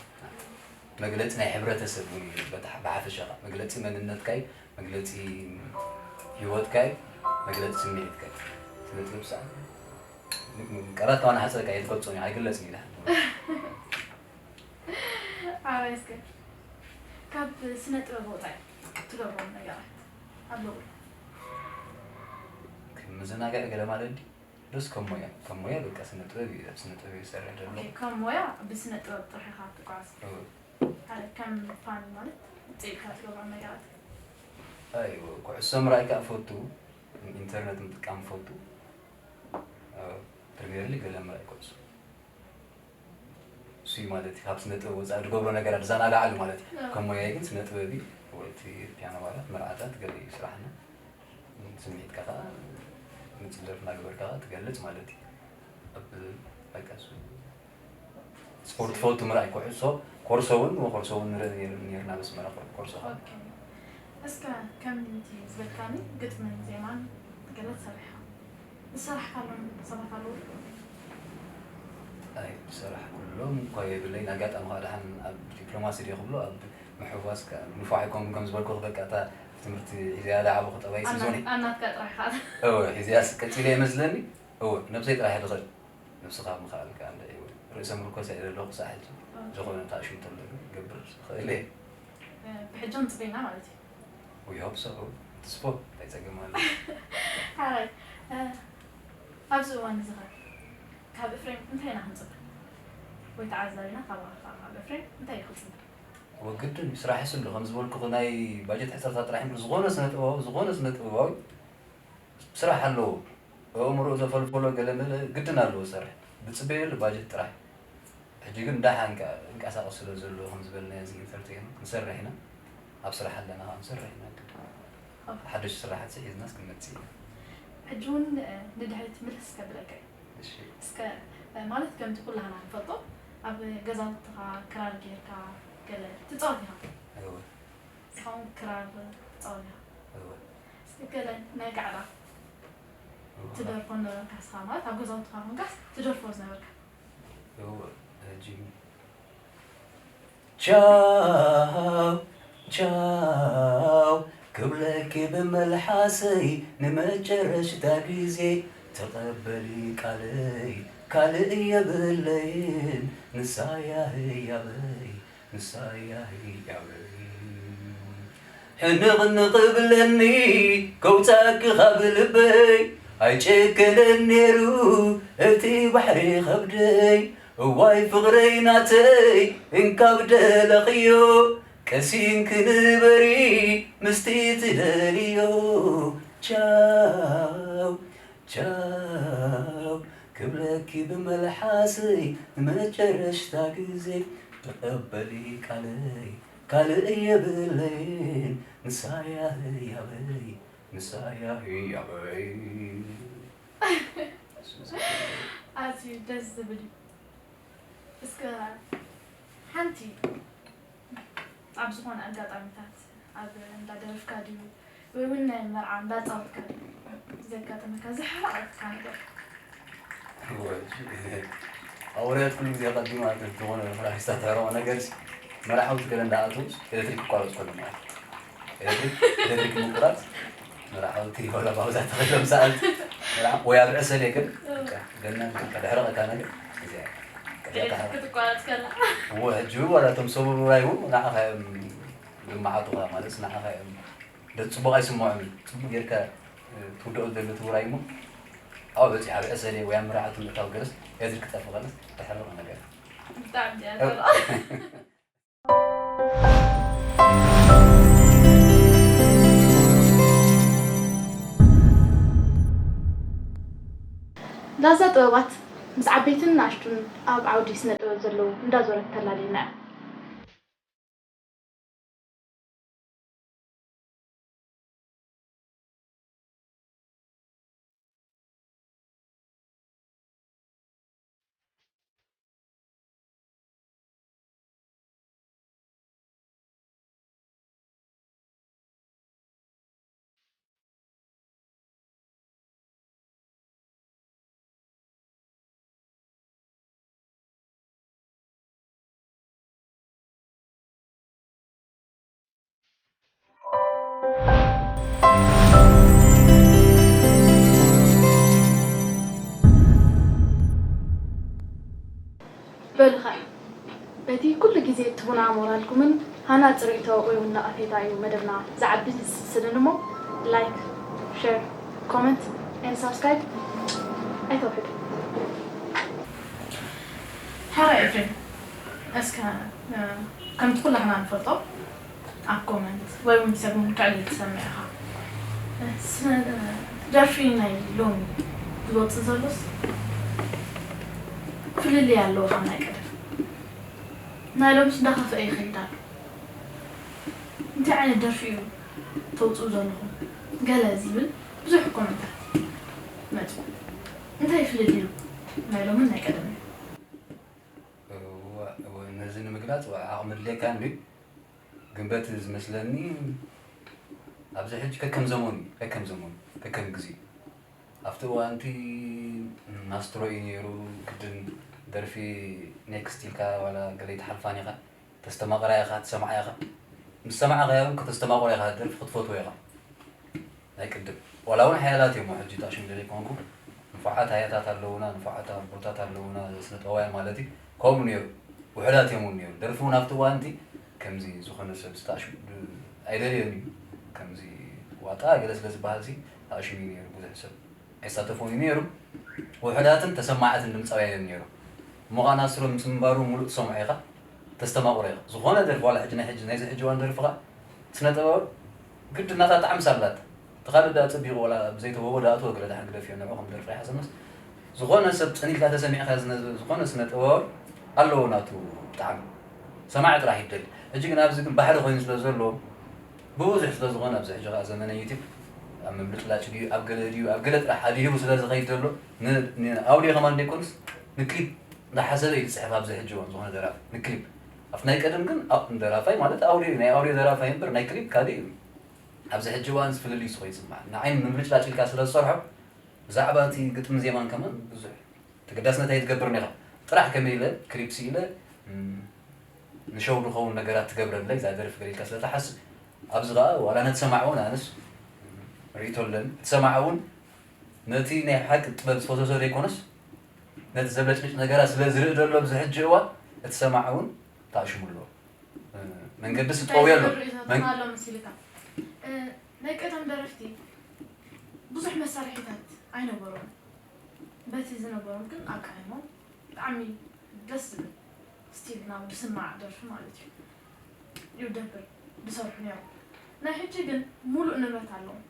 መግለፂ ናይ ሕብረተሰብ እውን እዩ ብሓፈሻ መግለፂ መንነትካ እዩ መግለፂ ህይወትካ እዩ መግለፂ ስምዒትካ እዩ ስነ ጥበብ ሰዓት ቃላት ዋና ሓፀርካ እየ ትገልፆ እዩ ኣይግለፅን እዩ ኣራይ እስከ ካብ ስነ ጥበብ ወፃኢ ትገብሮም ነገራት ኣለዉ ከም መዘናግዒ ገለ ማለት ድዩ ዶስ ከም ሞያ ከም ሞያ በቃ ስነ ጥበብ እዩ ኣብ ስነ ጥበብ ይሰርሕ ዘሎ ከም ሞያ ብስነ ጥበብ ጥራሕ ኢኻ ትጓዝ ከም ፋን ማለት ውፅኢትካ ትገብሮም ነገራት ኣይ ኩዕሶ ምርኣይ ከዓ ፈቱ ኢንተርነት ምጥቃም ፈቱ ፕሪሚየር ሊግ ገለ ምርኣይ ኩዕሶ እሱ ማለት ካብ ስነ ጥበብ ወፃኢ ዝገብሮ ነገራት ዝዘናግዓሉ ማለት እዩ ከም ሞያይ ግን ስነ ጥበብ እዩ ወይ እቲ ፒያኖ ባላት መርዓታት ገለ እዩ ስራሕና ስምዒትካ ከዓ ንፅል ደርፊ እናገበርካ ከዓ ትገልፅ ማለት እዩ ኣብ በቃ እሱ ስፖርት ፈቱ ምርኣይ ኩዕሶ ኮርሶ እውን ኮርሶ እውን ንርኢ ነይርና በስመራ ኮርሶ ከዓ እስከ ከምቲ ዝበልካኒ ግጥምን ዜማን ገለ ትሰርሕ ዝሰራሕካሎም ሰባት ኣለዉ ዶ? ኣይ ዝሰራሕኩሎም እኳ የብለይን ኣጋጣሚ ከዓ ደሓን ኣብ ዲፕሎማሲ ድየ ክብሎ ኣብ ምሕዋስ ከዓ ንፉዕ ኣይኮንኩን ከም ዝበልኩ በቃ እታ ትምህርቲ ሒዘያ ዝዓበኹ ጠባይ ስብ ዝኾነ ኣናትካ ጥራሕ ከዓ እወ ሒዘያ ቀፂለ ይመስለኒ እወ ነብሰይ ጥራሕ ድኽእል ነብስኻ ምኽኣል ከዓ እንደ ርእሰ ምርኮስ እየ ዘለኹ ክሳዕ ሕጂ ዝኾነ ታእሽም ተሎ ገብር ዝኽእል እየ ብሕጆም ፅበይና ማለት እዩ We hope so ተስፎ እንታይ ፀገም ኣሎ ሓራይ ኣብዚ እዋን እዚ ኸ ካብ እፍሬም እንታይ ኢና ክንፅበ ወይ ተዓዛቢና ካብ ኣኻ ካብ እፍሬም እንታይ እዩ ክፅበ ወግድን ስራሕ ስሉ ከም ዝበልኩ ናይ ባጀት ሕፅረታ ጥራሕ እምበር ዝኾነ ስነ ጥበባዊ ዝኾነ ስነ ጥበባዊ ስራሕ ኣለዎ ኣእምሮ ዘፈልፈሎ ገለ መለ ግድን ኣለዎ ዝሰርሕ ብፅበየሉ ባጀት ጥራሕ ሕጂ ግን ዳሓን ከ እንቀሳቀስ ስለ ዘሎ ከም ዝበልና እዚ ኢንተርቴን ንሰርሕ ኢና ኣብ ስራሕ ኣለና ከዓ ንሰርሕ ኢና ግድን ሓደሽ ስራሓት ሒዝናስ ክንመፅእ ኢና ሕጂ እውን ንድሕሪት ምልስ ከብለካ እዩ እሺ እስከ ማለት ከምቲ ኩላህና ንፈልጦ ኣብ ገዛውትኻ ክራር ጌርካ ገለ ትፃወት ኢኻ እወ እስኻውን ክራር ትፃወት ኢኻ እወ እስከ ገለ ናይ ጋዕዳ ትደርፎ ነበርካ እስኻ ማለት ኣብ ገዛውትኻ ኮንካስ ትደርፎ ዝነበርካ እወ ሕጂ ቻው ቻው ክብለኪ ብመልሓሰይ ንመጨረሽታ ግዜ፣ ተቐበሊ ቃለይ ካልእ የብለይን፣ ንሳያ ህያበይ ንሳያ ህያበይ። ሕንቕንቕ ብለኒ ከውጻኪ ካብ ልበይ፣ ኣይጨከነን ነይሩ እቲ ባሕሪ ከብደይ። እዋይ ፍቕረይ ናተይ እንካብ ደለኽዮ፣ ቀሲንኪ ንበሪ ምስቲ ትደልዮ። ቻው ቻው ክብለኪ ብመልሓሰይ ንመጨረሽታ ግዜ፣ ተቐበሊ ቃለይ ካልእ የብለይን፣ ንሳያ ህያበይ ንሳያ ህያበይ። ኣዝዩ ደስ ዝብል እዩ። እስከ ሓንቲ ኣብ ዝኾነ ኣጋጣሚታት ኣብ እንዳደረፍካ ድዩ ወይ እውን ናይ መርዓ እንዳጻወትካ ድዩ ዘጋጠመካ ዘሕረቐካ ነገር? ኣወርያት ኩሉ ግዜ ቀዲማ ዝኾነ መራሒስታ ትሕረቑ ነገር መራሓውቲ ገለ እንዳኣተውስ ኤሌክትሪክ ክቋረፅ ከሎ ማለት ኤሌክትሪክ ኤሌክትሪክ ምቁራፅ መራሓውቲ ወላ ባውዛ ተኸሎም ሰኣልቲ መራሓ ወይ ኣብ ዕሰል የግን ገና ከድሕረቐካ ነገር እዚኣ ክትቋረፅ ከላ እወ ሕጂ ዋላ እቶም ሰብ ውራይ እውን ንዓኻ እዮም ዝመዓጡኻ ማለት ንዓኻ እዮም ደት ፅቡቕ ኣይስምዖም እዩ ፅቡቕ ጌርካ ትውደኦ ዘሎ እቲ ውራይ እሞ ኣብ በፂሕ ኣብ ዕሰል ወይ ኣብ መርዓቱ ምእታው ገለስ ኤሌክትሪክ ክጠፍእ ከለስ ተሕረቐ ነገር ብጣዕሚ እያ ላዛ ጥበባት ምስ ዓበይትን ንኣሽቱን ኣብ ዓውዲ ስነ ጥበብ ዘለዉ እንዳዞረት ተላልየና እያ። በሉ ኸኣ በቲ ኩሉ ግዜ እትቡና ሞራልኩምን ሃናጺ ርእይቶ ወይ እውን ነቐፌታ እዩ መደብና ዝዓቢ ዝስስንን እሞ like share comment and subscribe ኣይተውሕዱ። ሕራይ ኤፍሬም እስከ ከምቲ ኩላህና ንፈልጦ ኣብ ኮመንት ወይ እውን ሰጉም ክዕልል ትሰምዕ ኢኻ። ስነ ደርፊ ናይ ሎሚ ዝወፅእ ዘሎስ ፍልልይ ኣለዎ ካብ ናይ ቀደም። ናይ ሎምስ እንዳኸፍአ ይኸይድ ኣሎ። እንታይ ዓይነት ደርፊ እዩ ተውፅኡ ዘለኹም ገለ ዝብል ብዙሕ ኮመንታት መፅኡ። እንታይ ፍልልዩ ናይ ሎምን ናይ ቀደምን? ነዚ ንምግላፅ ዓቕሚ ድሌካ እንዲ ግን በቲ ዝመስለኒ ኣብዚ ሕጂ ከከም ዘመኑ እዩ ከከም ዘመኑ ከከም ግዜ ኣብቲ እዋንቲ ናስትሮ እዩ ነይሩ ግድን ደርፊ ኔክስት ኢልካ ዋላ ገለ ይትሓልፋን ኢኻ ተስተማቕራ ኢኻ ትሰምዓ ኢኻ ምስ ሰማዕኻዮ እውን ከተስተማቕሮ ኢኻ ደርፊ ክትፈትዎ ኢኻ ናይ ቅድም ዋላ እውን ሓያላት እዮም ሕጂ ታሽም ዘይኮንኩ ንፉዓት ኣያታት ኣለውና ንፉዓት ኣቦታት ኣለውና ስነጥበባውያን ማለት እዩ ከምኡ ነይሩ ውሕዳት እዮም እውን ነይሩ ደርፊ እውን ኣብቲ እዋንቲ ከምዚ ዝኾነ ሰብ ታሽም ኣይደልዮን እዩ ከምዚ ዋጣ ገለ ስለ ዝበሃል ሲ ታሽም እዩ ነይሩ ብዙሕ ሰብ ኣይሳተፎን እዩ ነይሩ ውሕዳትን ተሰማዕትን ድምፃውያን እዮም ነይሩ እሞ ኸዓ ናስትሮ ምስ ምንባሩ ሙሉእ ትሰምዖ ኢኻ ተስተማቕሮ ኢኻ ዝኾነ ደርፊ ዋላ ሕጂ ናይ ሕጂ ናይዚ ሕጂ እዋን ደርፊ ኸዓ ስነ ጥበብ ግዲ እናታ ጣዕምስ ኣላታ እቲ ካልእ ደኣ ጸቢቑ ዋላ ብዘይተውህቦ ደኣ እትወ ገለ ደሓን ግደፍዮ ንዑ ከም ደርፊ ኣይሓሰብናስ ዝኾነ ሰብ ጸኒሕካ ተሰሚዕካ ዝኾነ ስነ ጥበባዊ ኣለዎ ናቱ ጣዕሚ ሰማዒ ጥራሕ ይደሊ ሕጂ ግን ኣብዚ ግን ባሕሪ ኮይኑ ስለ ዘሎ ብብዙሕ ስለ ዝኾነ ኣብዚ ሕጂ ከዓ ዘመነ ዩቲብ ኣብ ምብልጭላጭ ድዩ ኣብ ገለ ድዩ ኣብ ገለ ጥራሕ ኣድሂቡ ስለ ዝኸይድ ዘሎ ንኣውዲዮ ከማን ደይኮንስ ንክሊፕ እንዳሓሰበ እዩ ዝፅሕፍ ኣብዚ ሕጂ እዋን ዝኾነ ደራፊ ንክሊፕ ኣብቲ ናይ ቀደም ግን ደራፋይ ማለት ኣውዲዮ ናይ ኣውዲዮ ደራፋይ እምበር ናይ ክሊፕ ካልእ እዩ ኣብዚ ሕጂ እዋን ዝፍልልዩ ስኮ ይስማዕ ንዓይ ምብልጭላጭ ኢልካ ስለ ዝሰርሖ ብዛዕባ እቲ ግጥሚ ዜማን ከማን ብዙሕ ተገዳስነት ኣይትገብርን ኢኻ ጥራሕ ከመይ ኢለ ክሊፕ ስኢለ ንሸው ዝኸውን ነገራት ትገብረለይ እዛ ደርፊ ገለ ኢልካ ስለ ትሓስብ፣ ኣብዚ ኸኣ ዋላ ነቲ ሰማዒ እውን ኣነስ ርእይቶ ኣለኒ። እቲ ሰማዒ እውን ነቲ ናይ ሓቂ ጥበብ ዝፈሰሶ ዘይኮነስ፣ ነቲ ዘብለጭልጭ ነገራት ስለ ዝርኢ ዘሎ ኣብዚ ሕጂ እዋን፣ እቲ ሰማዒ እውን ተኣሽሙ ኣለዎ። መንገዲ ስጠውዮ ኣሎ። እንታይ ዝብል ርእይቶታት መን- ኣሎ መሲልካ? እ፣ ናይ ቀደም ደረፍቲ ብዙሕ መሳርሒታት ኣይነበሮም። በቲ ዝነበሮም ግን ኣቃይሞም ብጣዕሚ ደስ ዝብል ስቲል ናብ ዝስማዕ ደርፊ ማለት እዩ። ይደብር ዝሰርሑ ነይሮም። ናይ ሕጂ ግን ሙሉእ ንብረት ኣለዎም።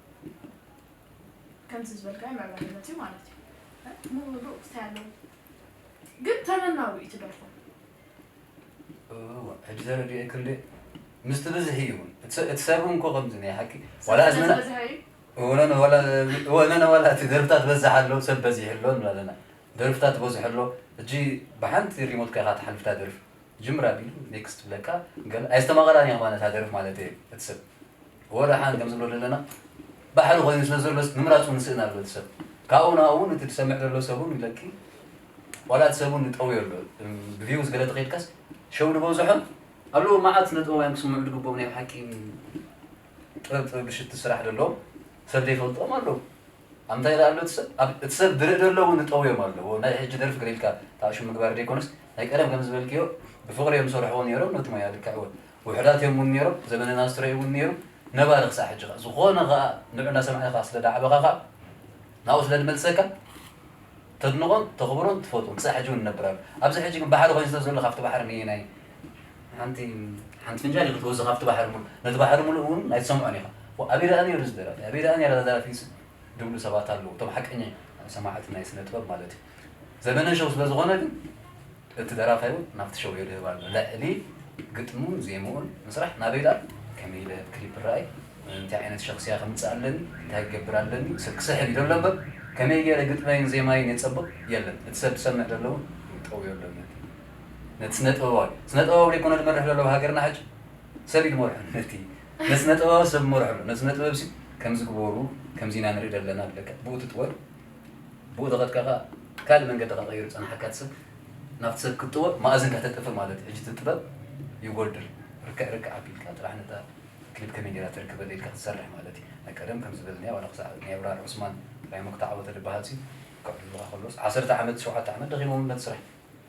ከምቲ ዝበልካዮ መዕበሊ ንብረት እዩ ማለት እዩ። ሙሉእ እንታይ ኣለዎ? ግን ተመናዊ እዩ እቲ ደርፎም። እወ፣ ሕጂ ተረዲኤ ክንደ ምስቲ ብዝሒ እዩ እውን። እቲ ሰ-፣ እቲ ሰብ እውን እኮ ከምዚ ናይ ሓቂ፣ ዋላ ሰብ እዝነ-፣ ዝበዝሐ እዩ። እወ፣ ነነ ዋላ፣ እወ፣ ነነ ዋላ እቲ ደርፍታት በዝሕ ኣሎ፣ ሰብ በዚሕ ኣሎ ንብላ ኣለና። ደርፍታት በዝሕ ኣሎ። ሕጂ ብሓንቲ ሪሞትካ ኢኻ ትሓልፍታ ደርፊ። ጅምራ ቢሉ ኔክስት ትብለካ፣ ገለ ኣይስተማቐራን እያ ማለት ደርፊ ማለት እዩ። እቲ ሰብ ወደ ሓን ከም ዝብሎ ዘለና ባሕሪ ኮይኑ ስለ ዘሎስ ንምራጹ ንስእን ኣሎ እቲ ሰብ። ካብኡ ናብኡ እውን እቲ ዝሰምዕ ዘሎ ሰብ እውን ይለኪ፣ ዋላ እቲ ሰብ እውን ይጠውዮ ኣሎ። ብቪውስ ገለ ተኸይድካስ ሸው ዝበዝሖም ኣለዉ፣ መዓት ስነ ጥበባውያን ክስምዑ ዝግብኦም ናይ ብሓቂ ጥበብ፣ ጥበብ ብሽቲ ስራሕ ዘለዎም ሰብ ዘይፈልጦም ኣለዉ። ኣብ እንታይ ደኣ ኣሎ እቲ ሰብ? ኣብ፣ እቲ ሰብ ዝርኢ ዘሎ እውን ዝጠውዮም ኣለዎ። ናይ ሕጂ ደርፊ ገለ ኢልካ ተኣሽሙ ምግባር ዘይኮነስ፣ ናይ ቀደም ከም ዝበልክዮ ብፍቕሪ እዮም ዝሰርሕዎ ነይሮም፣ ነቲ ሞያ ልክዕ እውን ውሑዳት እዮም እውን ነይሮም፣ ዘመነ ናስትሮ እውን ነይሩ፣ ነባሪ ክሳዕ ሕጂ ኸኣ። ዝኾነ ኸኣ ንዑ እናሰማዕካ ስለ ዳዕበኻ ኸኣ ናብኡ ስለ ዝመልሰካ፣ ተድንቖን ተኽብሮን ትፈትዎን ክሳዕ ሕጂ እውን ይነብር ኣሎ። ኣብዚ ሕጂ ግን ባሕሪ ኮይኑ ስለ ዘሎ ካብቲ ባሕሪ ነየናይ ሓንቲ፣ ሓንቲ ፍንጃል ኢኻ ትወስድ ካብቲ ባሕሪ ሙሉእ፣ ነቲ ባሕሪ ሙሉእ እውን ኣይትሰምዖን ኢኻ። ዋ፣ ኣበይ ደኣ ነይሩ እዚ ደራፊ? ኣበይ ደኣ ነይራ እዛ ደራፊት? ዝብሉ ሰባት ኣለዉ። እቶም ሓቀኛ ሰማዕቲ ናይ ስነ ጥበብ ማለት እዩ። ዘመነ ሸው ስለ ዝኾነ ግን እቲ ደራፋይ እውን ናብቲ ሸው የድህብ ኣሎ። ልዕሊ ግጥሙን ዜምኡን ምስራሕ ናበይ ደኣ? ከመይ ኢለ ክሊፕ ይረኣይ? እንታይ ዓይነት ሸኽስያ ከምጽእ ኣለኒ? እንታይ ክገብር ኣለኒ? ሰብ ክስሕብ እዩ ዘሎ እምበር ከመይ ገይረ ግጥመይን ዜማይን የጸብቕ? የለን። እቲ ሰብ ዝሰምዕ ዘሎ እውን ጠውዮ ኣሎ ነቲ፣ ነቲ ስነ ጥበባዊ። ስነ ጥበባዊ ዘይኮነ ዝመርሕ ዘሎ ኣብ ሃገርና ሕጂ ሰብ እዩ ዝመርሖ ነቲ፣ ነቲ ስነ ጥበባዊ ሰብ ዝመርሖ ኣሎ። ነቲ ስነ ጥበብ ሲ ከምዚ ግበሩ፣ ከምዚ ኢና ንርኢ ዘለና ኣለካ። ብኡ ትጥወል፣ ብኡ ተኸድካ ኸኣ ካልእ መንገዲ ከቐይሩ ዝጸንሓካ እቲ ሰብ ናብቲ ሰብ ክትጥወል መኣዝንካ ተጥፍእ ማለት እዩ። ሕጂ እቲ ጥበብ ይጎድል። ርክዕ ርክዕ ኣቢልካ ጥራሕ ነታ ክሊፕ ከመይ ጌራ ተርክበለይ ኢልካ ክትሰርሕ ማለት እዩ። ናይ ቀደም ከም ዝበልናዮ ዋላ ክሳዕ ናይ ኣብራር ዑስማን ራይሞ ክተዓወተ ዝበሃል ሲ ከዕልሉኻ ከሎስ ዓሰርተ ዓመት ሸውዓተ ዓመት ደኺሞም ነቲ ስራሕ።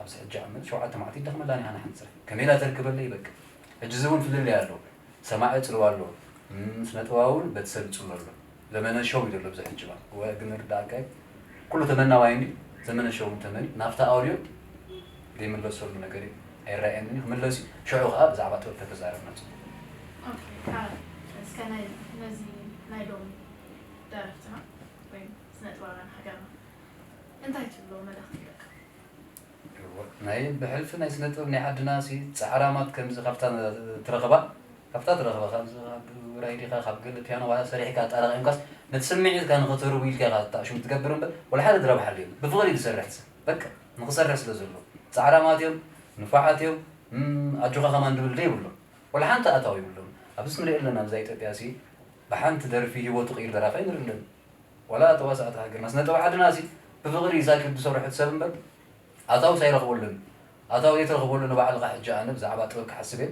ኣብዚ ሕጂ ዓመት ሸውዓተ መዓልቲ ይደኽመላን ኢኻ ንሓንቲ ስራሕ። ከመይ ኢላ ተርክበለይ በቃ። ሕጂ እዚ እውን ፍልልይ ኣለዎ። ሰማዒ ጽልዋ ኣለዎ። እም፣ ስነ ጥበባዊ እውን በቲ ሰብ ይጽሎ ኣሎ። ዘመነ ሸው እዩ ዘሎ ኣብዚ ሕጂ እዋን። ወ-፣ ግን ርዳእካ እዩ። ኩሉ ተመናዋይ እንዲ ዘመነ ሸው እውን ተመኒ ናብታ ኣውድዮ ዘይምለሰሉ ነገር እዩ። ኣይረኣየንን እዩ። ክምለስ እዩ። ሽዑ ኸኣ ብዛዕባ ጥበብ ተተዛረብና ጽቡቕ። ኦኬ፣ ካብ እስከ ናይ፣ ነዚ ናይ ሎሚ ደረፍትና ወይ ስነ ጥበባውያን ሃገርና እንታይ ትብሎ መልእኽቲ ኣለካ? እወ፣ ናይ ብሕልፊ ናይ ስነ ጥበብ ናይ ዓድና ሲ ጻዕራማት ከምዚ ካብታ ትረኽባ፣ ካብታ ትረኽባ፣ ካብዚ ካብ ውራይ ዲኻ፣ ካብ ገለ ፒያኖ ዋላ ሰሪሕካ ኣጣራቒምካስ ነቲ ስምዒትካ ንኸተርዊ ኢልካ ኢኻ ተኣሽሙ ትገብር እምበር ወላ ሓደ ዝረብሓሉ የለን። ብፍቕሪ እዩ ዝሰርሕ ሰብ። በቃ ንኽሰርሕ ስለ ዘለዎ። ጻዕራማት እዮም፣ ንፉዓት እዮም፣ እም፣ ኣጆኻ ከማን ዝብል ዘይብሎም። ወላ ሓንቲ ኣታዊ የብሎም። ኣብዚ ንሪኦ ኣለና ኣብዛ ኢትዮጵያ ሲ ብሓንቲ ደርፊ ህይወቱ ቀይሩ ደራፋይ ንርኢ ኣለና። ዋላ ተዋሳእቲ ሃገርና ስነ ጥበብ ዓድና ሲ ብፍቕሪ ይሳክብ ዝሰርሑ ሰብ እምበር ኣታዊ ኣይረኽበሉን። ኣታዊ ዘይትረኽበሉ ንባዕልኻ ሕጂ ኣነ ብዛዕባ ጥበብ ክሓስብ እየ።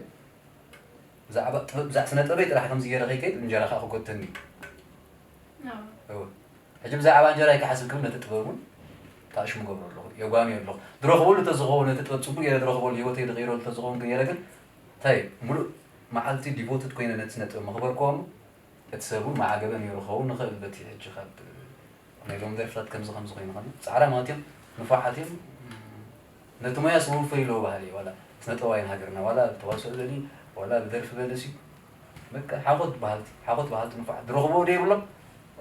ብዛዕባ ጥበብ፣ ብዛዕባ ስነ ጥበበይ ጥራሕ ከምዚ ገይረ ከይከይድ እንጀራ ከዓ ክጎተኒ እዩ። ኣዎ። እወ። ሕጂ ብዛዕባ እንጀራይ ክሓስብ ክብል ነቲ ጥበብ እውን ተኣሽሙ ገብሮ ኣለኹ፣ የጓንዮ ኣለኹ። ዝረኽበሉ ተዝኸውን ነቲ ጥበብ ጽቡቅ ገይረ ዝረኽበሉ ህይወተይ ዝቕይረሉ ተዝኸውን ገይረ ግን እንታይ ሙሉእ መዓልቲ ዲቮትድ ኮይነ ነቲ ስነ ጥበብ መኽበርክዎ እሞ እቲ ሰብ እውን መዓገበ ነይሩ ክኸውን ንኽእል። በቲ ሕጂ ካብ ናይ ሎም ደርፍታት ከምዚ ከምዚ ኮይኑ ከሎ ጻዕራ ማለት እዮም፣ ንፉዓት እዮም። ነቲ ሞያ ስውፈ ኢለዎ ባህል እዩ። ዋላ ስነ ጥበባይን ሃገርና ዋላ ብተዋስኦ በሊ ዋላ ብደርፊ በሊ ሲ በቃ ሓኾት በሃልቲ፣ ሓኾት በሃልቲ ንፉዓት ዝረኽብዎ ዶ ይብሎም?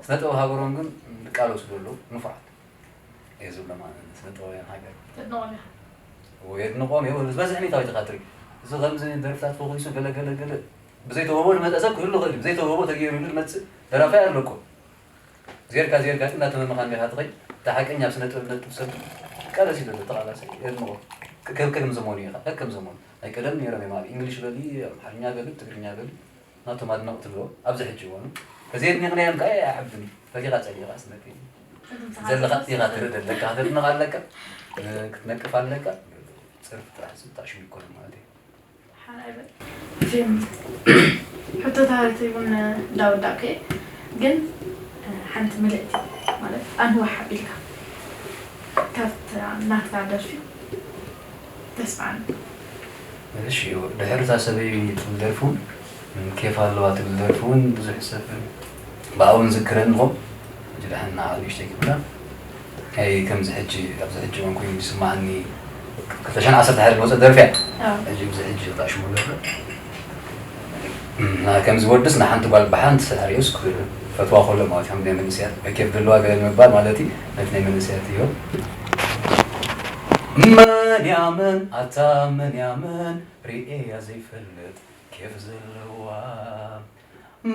ስነ ጥበብ ሃገሮም ግን ዝቃለሱ ዘለዉ ንፉዓት እየ ዝብሎም ኣነ፣ ስነ ጥበባውያን ሃገር። ተድንቖም ኢኻ? እዎ፣ የድንቖም እየ። ዝበዝሕ ሚእታዊት ኢኻ ትርኢ። እዚ ከምዚ ደርፍታት ፈኺሱ ገለ ገለ ገለ ብዘይተውህቦ ዝመጸ ሰብ ክህሉ ይኽእል እዩ። ብዘይተውህቦ ተገይሩሉ ዝመጽእ ደራፋይ ኣሎ እኮ። ዜርካ ዜርካ ግን እናተመመኻ እንዲኻ ትኸይድ። እቲ ሓቀኛ ኣብ ስነ ጥበብ ዝነጥፍ ሰብ ቃለስ እዩ ዘሎ፣ ተቓላሳይ የድንቖ። ከ-፣ ከም ዘመኑ ኢኻ፣ ከም ዘመኑ። ናይ ቀደም ነይሮም እዮም ኣብ ኢንግሊሽ በሊ፣ ኣምሓርኛ በሊ፣ ትግርኛ በሊ፣ ናቶም ኣድነቕቲ ኣለዎም። ኣብዚ ሕጂ እዋን ተዘየድኒቕናዮም ከኣ ኣይዓብን እዩ። ፈቲኻ ጸሊእኻ ስነ ጥበብ ዘለኻ ኢኻ ትርኢ ዘለካ፣ ከተድንቕ ኣለካ፣ ክትነቅፍ ኣለካ። ጽርፊ ጥራሕ ዝጣሽሙ ይኮኑ ማለት እዩ። ሓራይ በል። ፊልም ሕቶታት እውን እንዳወዳእኩ እየ፣ ግን ሓንቲ ምልእቲ ማለት ኣንዋሕ ኣቢልካ ካብታ ናትካ ደርፊ ተስፋ ኣለኒ። እሺ፣ ድሕሪ እታ ሰበይ ትብል ደርፊ እውን ኬፍ ኣለዋ ትብል ደርፊ እውን ብዙሕ ሰብ ብኣውን ዝክረን ሞ ሕጂ ደሓን ንዓ ንእሽተይ ክብላ ናይ ከምዚ ሕጂ ኣብዚ ሕጂ እውን ኮይኑ ዝስማዓኒ ክልተ ሽሕን ዓሰርተ ሓደ ዝወፀ ደርፊ እያ። ሕጂ ኣብዚ ሕጂ እታ ሽሙ ደርፊ እና ከምዚ ወድስ ንሓንቲ ጓል ብሓንቲ ሰሪኡስ ክፈትዋ ከሎ ማለት እዮም ናይ መንእሰያት ኬፍ ዘለዋ ገለ ንምባል ማለት እዩ ነቲ ናይ መንእሰያት እዩ። መን ያመን ኣታ መን ያመን ሪኤያ ዘይፈልጥ ኬፍ ዘለዋ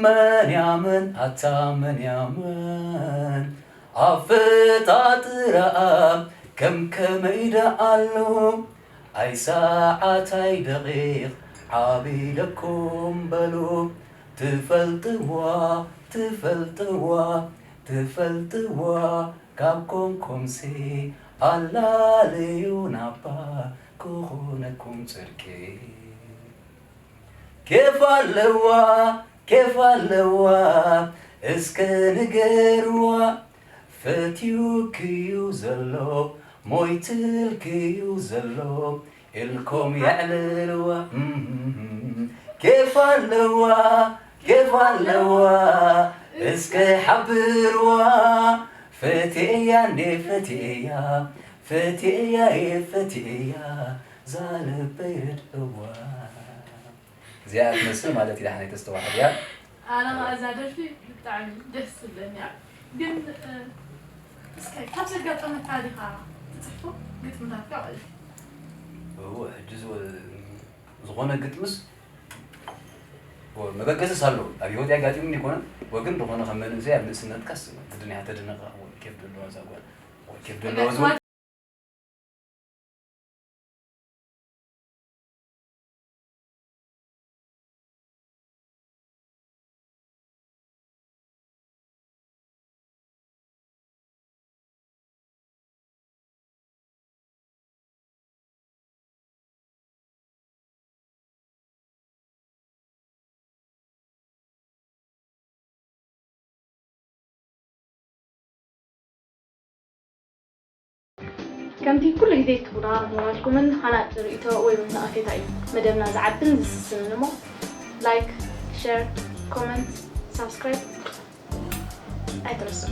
መን ያመን ኣታ መን ያመን ኣፈጣጥራኣ ከም ከመይ ደኣሉ ኣይ ሰዓት ኣይ ደቂቕ ዓቢደኩም በሉ ትፈልጥዋ ትፈልጥዋ ትፈልጥዋ ካብ ኮንኩምሲ ኣላለዩ ናባ ክኾነኩም ጽድቂ ኬፍ ኣለዋ ኬፍ ኣለዋ እስከ ንገርዋ ፈትዩክዩ ዘሎ ሞይትልክዩ ዘሎ ኢልኩም የዕልልዋ ኬፍ ኣለዋ ኬፍ ኣለዋ እስከ ሓብርዋ ፈትየያ እንዴ ፈትየያ ፈትየያ እየ ፈትየያ ዛልበይ ርድእዋ እዚኣ ትመስል ማለት እዩ ዳሕናይ ተስተዋሕድ እያ ኣነ ኸዓ እዛ ደርፊ ብጣዕሚ ደስ ትብለኒ እያ ግን እስከ ካብ ዘጋጠመካ ዲኻ ትፅሕፎ ግጥምታትካ ማለት እዩ እወ ሕጂ ዝኾነ ግጥምስ መበገስስ ኣለዎ ኣብ ህይወት ኣጋጢሙኒ ይኮነ ወግን ዝኾነ ከም መንእሰይ ኣብ ንእስነትካስ ግድን እያ ተድነቃ ኬፍ ደለዋ እዛ ጓል ኬፍ ደለዋ ዝወ ከምቲ ኩሉ ግዜ ትቡና ሞራልኩምን ሃናጺ ርእይቶ ወይ እውን ነቐፌታ እዩ መደብና ዝዓብን ዝስስንን እሞ ላይክ፣ ሸር፣ ኮመንት፣ ሳብስክራይብ ኣይትረስዑ።